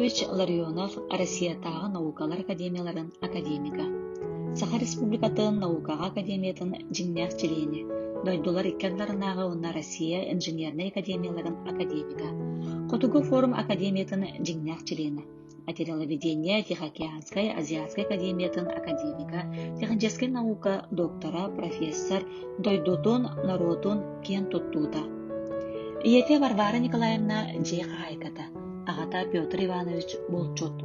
Петрович Ларионов Россиятааҕы наукалар академияларын академига, Саха Республикатын наукаҕа академиятын дьиҥнээх чилиэнэ, дойдулар икки ардыларынааҕы уонна Россия инженернэй академияларын академига, Хотугу форум академиятын дьиҥнээх чилиэнэ, материаловедение Тихоокеанскай Азиатскай академиятын академига, техническэй наука доктора, профессор, дойдутун, норуотун киэн туттуута. Ийэтэ Варвара Николаевна дьиэ хаһаайката, аҕата Петр Иванович булчут.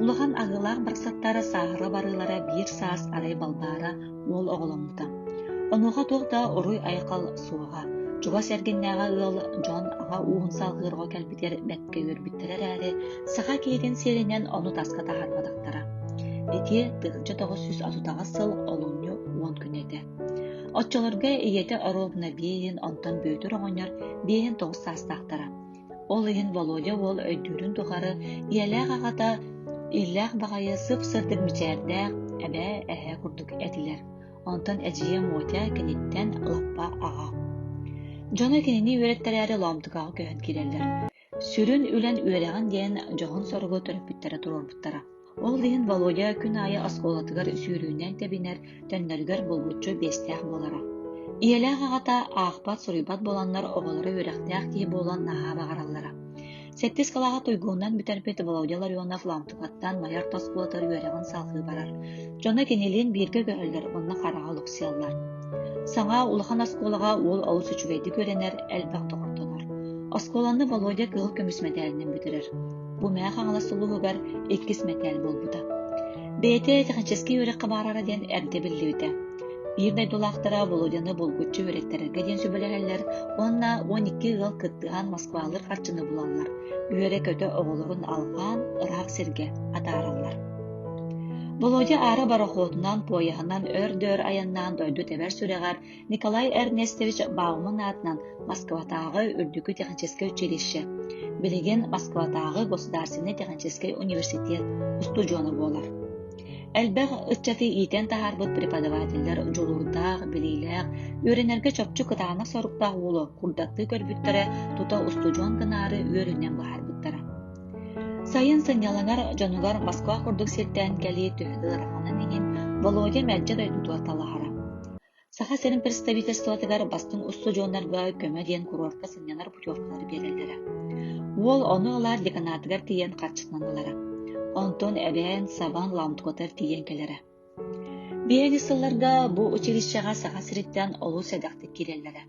Улахан аһыылаах барсаттара сааһыра барыылара биир саас арай Балбаара уол оҕоломмута. Онуоха туох да уруй-айхал суоҕа. Чугас эргиннээҕи ыал дьон аҕа ууһун салҕыыр оҕо кэлбитигэр бэркэ үөрбүттэрэ эрээри, саха киһитин сиэринэн ону таска таһаарбатахтара. Ити 1938 сыл олунньу 10 күнэ этэ. Оччолорго ийэтэ оруобуна биэһин, онтон Бүөтүр оҕонньор 59 саастаахтара. Ол иһин Володя уол өйдүүрүн тухары ийэлээх аҕата иллээх баҕайы сып-сырдык мичээрдээх эбээ эһээ курдук этилэр. Онтон эдьиийэ Мотя киниттэн лаппа аҕа. Дьоно кинини үөрэттэрээри Лоомтукаҕа көһөн киирэллэр. Сүрүн үлэн үөрэҕин диэн дьоһун соругу төрөппүттэрэ туруорбуттара. Ол иһин Володя күн аайы оскуолатыгар сүүрүүнэн тэбинэр, төннөрүгэр булгуччу биэстээх буолара. Ийэлээх аҕата аахпат-суруйбат буоланнар оҕолоро үөрэхтээх киһи буолан наһаа баҕараллара. Сэттис кылааһы туйгунан бүтэрбит Володя Ларионов Лаамтыкаттан Майа орто оскуолатыгар үөрэҕин салҕыы барар. Дьоно кинилиин бииргэ көһөллөр уонна хараҕа олохсуйаллар. Саҥа улахан оскуолаҕа уол олус үчүгэйдик үөрэнэр, элбэх доҕордонор. Оскуоланы Володя кыһыл көмүс мэтээлинэн бүтэрэр. Бу Мэҥэ Хаҥалас улууһугар иккис мэтээл буолбута. Бэйэтэ техническэй үөрэххэ баарара диэн эрдэ биллибитэ. Биир дойдулаахтара Володяны булгуччу үөрэттэрэргэ диэн сүбэлэһэллэр уонна 12 ыал кыттыһан Москвалыыр харчыны булаллар, үөрэ-көтө оҕолорун алҕаан ыраах сиргэ атаараллар. Володя аара борохуотунан, пуойаһынан өр да өр айаннаан дойду тэбэр сүрэҕэр Николай Эрнестович Бауман аатынан Москватааҕы Үрдүкү техническэй училище, билигин Москватааҕы государственнай техническэй университет устудьуона буолар. Элбэх ыччаты иитэн таһаарбыт преподавателлэр дьулуурдаах, билиилээх, үөрэнэргэ чопчу кытаанах соруктаах уолу курдаттыы көрбүттэрэ, тута устудьуон гынаары үөрүүнэн быһаарбыттара. Сайын сынньалаҥар дьонугар Москва курдук сиртэн кэлии төһө да ыараханын иһин, Володя мэлдьи дойдутугар талаһара. Саха сирин представительствотыгар бастыҥ устудьуоннарга көмө диэн курортка сынньанар путевкалары биэрэллэрэ. Уол ону ылаат деканатыгар тиийэн харчытынан ылара. Онтон эбээн, сабан Лаамтукатыгар тиийэн кэлэрэ. Биһиги сылларга бу училищеҕа Саха сириттэн олус сэдэхтик киирэллэрэ.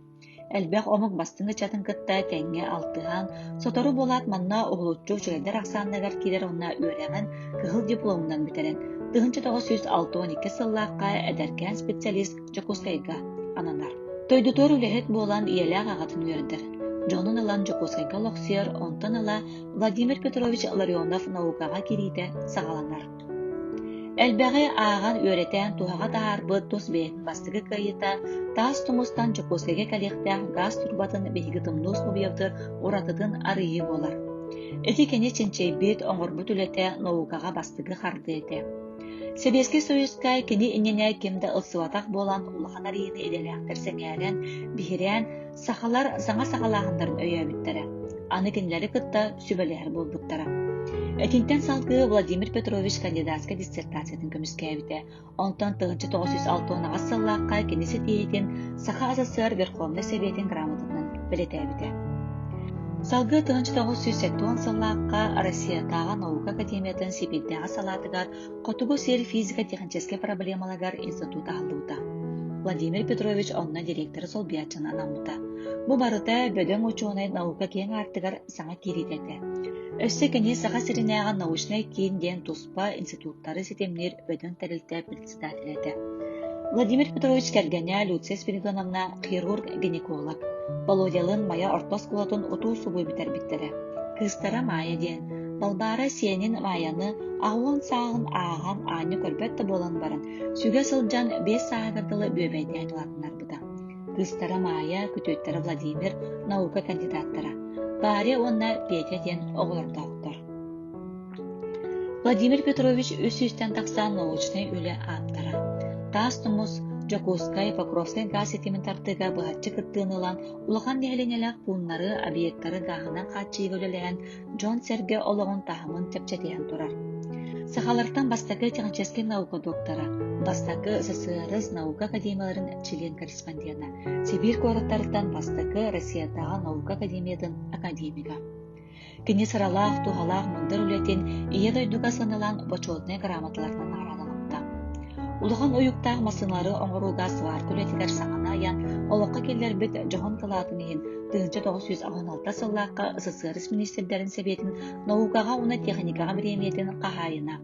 Элбэх омук бастыҥ ыччатын кытта тэҥҥэ алтыһан, сотору буолаат манна уһулуччу үчүгэйдэр ахсааннарыгар киирэр уонна үөрэҕин кыһыл дипломунан бүтэрэн, 1962 сыллаахха эдэркээн специалист Дьокуускайга ананар. Дойдутугар үлэһит буолан ийэлээх аҕатын үөрдэр. Дьонун ылан Дьокуускайга олохсуйар, онтон ыла Владимир Петрович Ларионов наукаҕа киириитэ саҕаланар. Элбэҕи ааҕан, үөрэтэн, туһаҕа таһаарбыт тус бэйэтин бастакы кыайыыта таас тумустан Дьокуускайга кэлиэхтээх гаас турбатын биһиги тымныы условиябытыгар уратытын арыйыы буолар. Ити кини чинчийбит, оҥорбут үлэтэ наукаҕа бастакы хардыы этэ. Сэбиэскэй Союзка кини иннинэ ким да ылсыбатах буолан улахан арыйыыны идэлээхтэр сэҥээрэн, биһирээн, сахалар саҥа саҕалааһыннарын өйөөбүттэрэ, аны кинилэри кытта сүбэлэһэр буолбуттара. Итинтэн салгыы Владимир Петрович кандидатскай диссертациятын көмүскээбитэ, онтон 1968 сыллаахха кини ситиһиитин Саха СССР Верховнай Сэбиэтин грамотатынан бэлиэтээбитэ. Салгыы 1970 сыллаахха Россиятааҕы наука академиятын Сибиирдээҕи салаатыгар Хотугу сир физико-техническэй проблемаларыгар институт аһыллыбыта. Владимир Петрович онно директоры солбуйааччынан анаммыта. Бу барыта бөдөҥ учуонай наука киэҥ аартыгар саҥа киириитэ этэ. Өссө кини Саха сиринээҕи научнай киин диэн туспа институттары ситимниир бөдөҥ тэрилтэ председателэ этэ. Владимир Петрович кэргэнэ Люция Спиридоновна хирург-гинеколог, Володялыын Майа орто оскуолатын утуу-субуу бүтэрбиттэрэ. Кыыстара Маайа диэн, Балбаара сиэнин Маайаны 80 сааһын ааһан аанньа көрбөт да буолан баран, сүгэ сылдьан биэс сааһыгар дылы бүөбэйдээн улаатыннарбыта. Кыыстара Маайа, күтүөттэрэ Владимир наука кандидаттара, Варя уонна Петя диэн оҕолордоохтор. Владимир Петрович үс сүүстэн тахса научнай үлэ ааптара. Таас Тумус, Дьокуускай, Покровскай гаас ситимин тардыыга быһаччы кыттыыны ылан, улахан нэһилиэнньэлээх пууннары, объектары гааһынан хааччыйыыга үлэлэһэн, дьон-сэргэ олоҕун таһымын чэпчэтиһэн турар. Сахалартан бастакы техническэй наука доктора, бастакы СССР наука академияларын член-корреспондена, Сибиир куораттарыттан бастакы Россиятааҕы наука академиятын академига. Кини сыралаах, туһалаах мындыр үлэтин Ийэ дойдуга сыаналаан бочуотунай грамоталарынан наҕараадаламмыта. Улахан уйуктаах массыыналары оҥорууга сварка үлэтигэр саҥаны айан, олоххо киллэрбит дьоһун кылаатын иһин 1986 сыллаахха СССР миниистирдэрин Сэбиэтин наукаҕа уонна техникаҕа бириэмийэтин хаһаайына.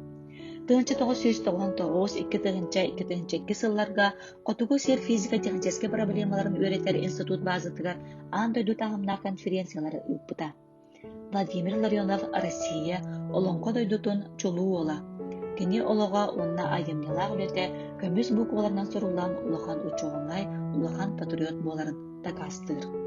1999 2000-2002 сылларга Хотугу сир физико-техническэй проблемаларын үөрэтэр институт базатыгар аан дойду таһымнаах конференциялары ыыппыта. Владимир Ларионов Россия Олоҥхо дойдутун чулуу уола. Кини олоҕо уонна айымньылаах үлэтэ көмүс букваларынан суруллан улахан учуонай, улахан патриот буоларын дакаастыыр.